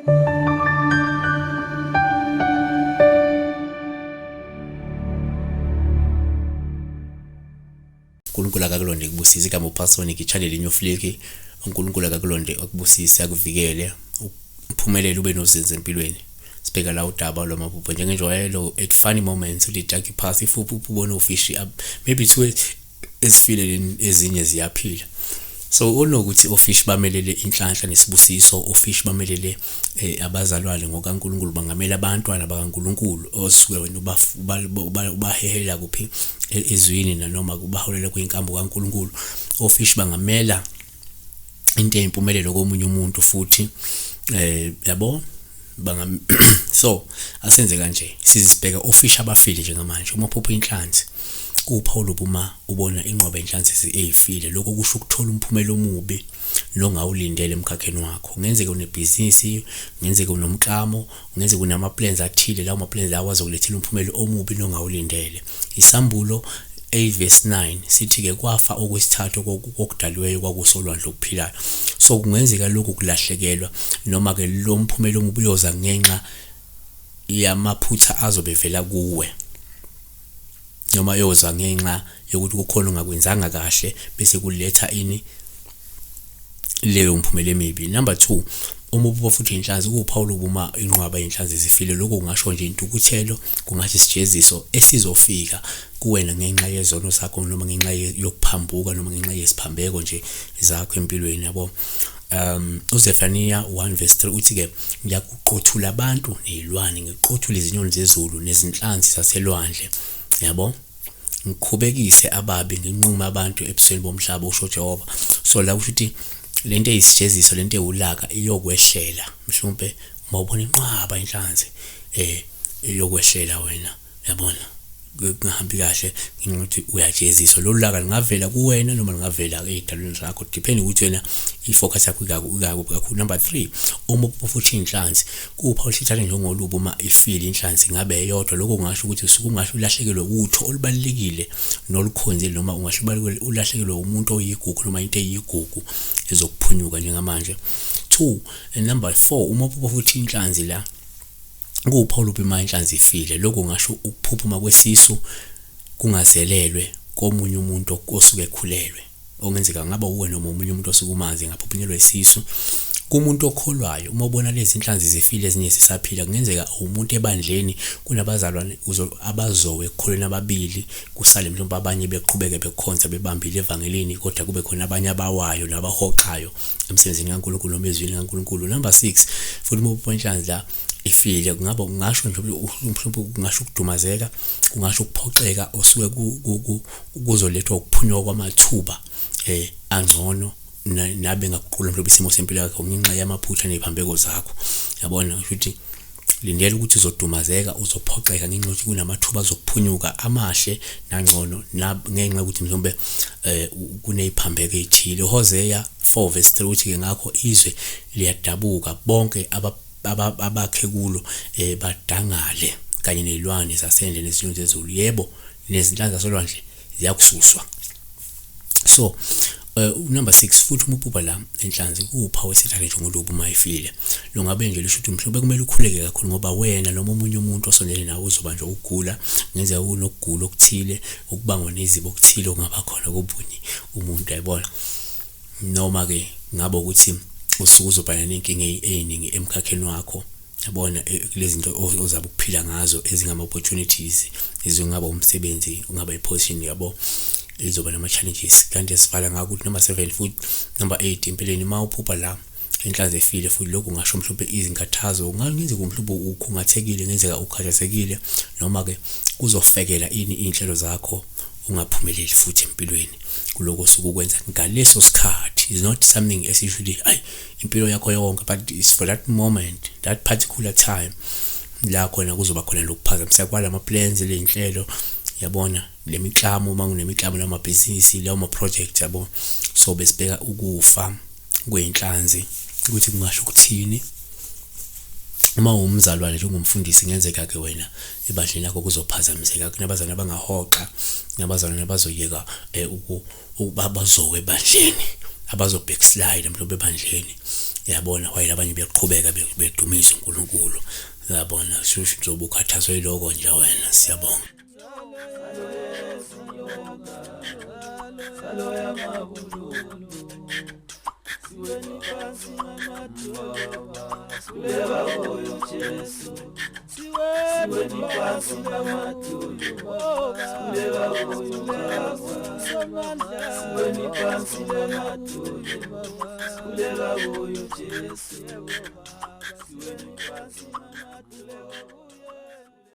uNkulunkulu akakulonde kubusise igama uPastor Channel New Flick. uNkulunkulu akakulonde akubusise, akuvikele, uphumelele, ube nozinzo empilweni. Sibheka la udaba lwamaphupho njengenjwayelo at funny moments ulitaki phasi ifuphi ubona ufishi, maybe two ezifile, ezinye ziyaphila. So onokuthi ofish bamelele inhlanhla nesibusiso, ofish bamelele abazalwane ngokaNkulunkulu, bangamela abantwana bakaNkulunkulu osuke wena ubahehela kuphi ezwini nanoma kubaholela kwinkambo kaNkulunkulu. Ofish bangamela into eyimpumelelo komunye umuntu futhi, yabo, banga so asenze kanje, sizibheka ofish abafile njengamanje. Uma uphupha inhlanzi, kuwuphawu uma ubona inqwaba yenhlanzi eyifile, lokho kusho ukuthola umphumela omubi nongawulindele emkhakheni wakho. Kungenzeka unebhizinisi, kungenzeka unomklamo, kungenzeka unama-plans athile, lawo ma-plans lawo azokulethela umphumela omubi nongawulindele. Isambulo 8 verse 9 sithi-ke kwafa okwesithathu kokudaliweyo kwakusolwandle okuphilayo. So kungenzeka lokhu kulahlekelwa noma-ke lo mphumela omubi uyoza ngenxa yamaphutha azobe evela kuwe, noma yoza ngenxa yokuthi kukhona ongakwenzanga kahle bese kuletha ini leyo mphumela emibi. Number 2, uma uphupha futhi inhlanzi, kuwuphawu uma inqwaba yenhlanzi zifile, lokho kungasho nje intukuthelo, kungasho isijeziso esizofika kuwena ngenxa yezono zakho noma ngenxa yokuphambuka noma ngenxa yesiphambeko nje zakho empilweni, yabo. UZefaniya 1 verse 3 uthi ke ngiyakuqothula abantu nezilwane, ngiqothule izinyoni zezulu nezinhlanzi zaselwandle, yabo, ngikhubekise ababi, nginqume abantu ebusweni bomhlaba, usho Jehova. So la kusho ukuthi lento eyisijeziso, lento ewulaka iyokwehlela. Mhlawumbe uma ubona inqwaba inhlanzi iyokwehlela wena, yabona, kungahambi kahle ngenxa yokuthi uyajeziswa. Lolu laka lungavela kuwena noma lungavela ey'dalweni zakho, depend ukuthi wena i-focus yakho ikakuphi kakhulu. Number 3, uma uphupha futhi iy'nhlanzi, kupha uhlithane njengolubi uma ifile inhlanzi ingabe eyodwa, lokho kungasho ukuthi usuke ungahle ulahlekelwe utho olubalulekile nolukhonzile, noma ungahle ulahlekelwe umuntu oyigugu noma into eyigugu ezokuphunyuka njengamanje. 2 and number 4, uma uphupha futhi inhlanzi la, kuwuphawu olubi uma inhlanzi ifile, lokho kungasho ukuphuphuma kwesisu kungazelelwe komunye umuntu osuke ekhulelwe, okungenzeka ngaba uwe noma omunye umuntu osuke umazi engaphuphunyelwa isisu. Kumuntu okholwayo, uma ubona lezi inhlanzi zifile ezinye zisaphila, kungenzeka umuntu ebandleni kunabazalwane abazowe ekukholweni ababili, kusale mhlawumbe abanye beqhubeke bekhonza bebambile evangelini, kodwa kube khona abanye abawayo nabahoxayo emsebenzini kaNkulunkulu noma ezwini kaNkulunkulu. Number 6, futhi uma uphupha inhlanzi la ifile, kungaba kungasho nje mhlawumbe kungasho ukudumazeka, kungasho ukuphoxeka osuke kuzolethwa ukuphunyuka kwamathuba angcono nabe ngakuqula mhlawumbe isimo sempilo yakho ngenxa yamaphutha neziphambeko zakho, yabona. Kusho ukuthi lindela ukuthi uzodumazeka, uzophoxeka ngenxa yokuthi kunamathuba azokuphunyuka amahle nangcono ngenxa yokuthi mhlawumbe kuneziphambeko ezithile. Hosea 4 verse 3 uthi ke ngakho izwe liyadabuka, bonke abakhe kulo badangale, kanye nezilwane zasendle nezinyoni zezulu, yebo, nezinhlanzi zasolwandle ziyakususwa. So number 6, futhi uma uphupha la inhlanzi, kuwuphawu esithale njengolubi uma ifile, lungabe nje lusho ukuthi mhlawumbe kumele ukhuleke kakhulu ngoba wena noma omunye umuntu osondele nawe uzobanjwa ukugula, kungenzeka unokugula okuthile okubangwa nezibo okuthile okungaba khona kobunye umuntu, yayibona. Noma ke ngabe ukuthi usuke uzobhekana nenkinga eziningi emkhakheni wakho, yabona, kulezi zinto ozabe ukuphila ngazo ezingama opportunities, ezingaba umsebenzi, ungaba i-position, yabo, izoba nama challenges. Kanti sivala ngakho ukuthi number 7 futhi number 8, empeleni uma uphupha la inhlanzi efile futhi, lokhu kungasho mhlawumbe izinkathazo, kungenzeka mhlawumbe ukhungathekile, kungenzeka ukhathazekile, noma ke kuzofekela ini iy'nhlelo zakho, ungaphumeleli futhi empilweni kuloko osuke ukwenza ngaleso sikhathi. Is not something esisho ukuthi ayi impilo yakho yonke, but it's for that moment, that particular time la khona kuzoba khona lokuphazamiseka kwalama plans, ley'nhlelo, yabona, le miklamo, uma kunemiklamo lamabhizinisi, lawo ma-project, yabo. So besibheka ukufa kwey'nhlanzi ukuthi kungasho ukuthini. Uma uwumzalwane njengomfundisi, kungenzeka ke wena ebandleni lakho kuzophazamiseka, kunabazalwane abangahoxa, kunabazalwane abazoyeka bazowe ebandleni, abazo backslide mhlawumbe ebandleni. Yabona while abanye beqhubeka bedumisa uNkulunkulu. Yabona shushu njengoba ukhathazwe yiloko nje wena siyabonga. Siweni phansi ngamadolo, siweni phansi.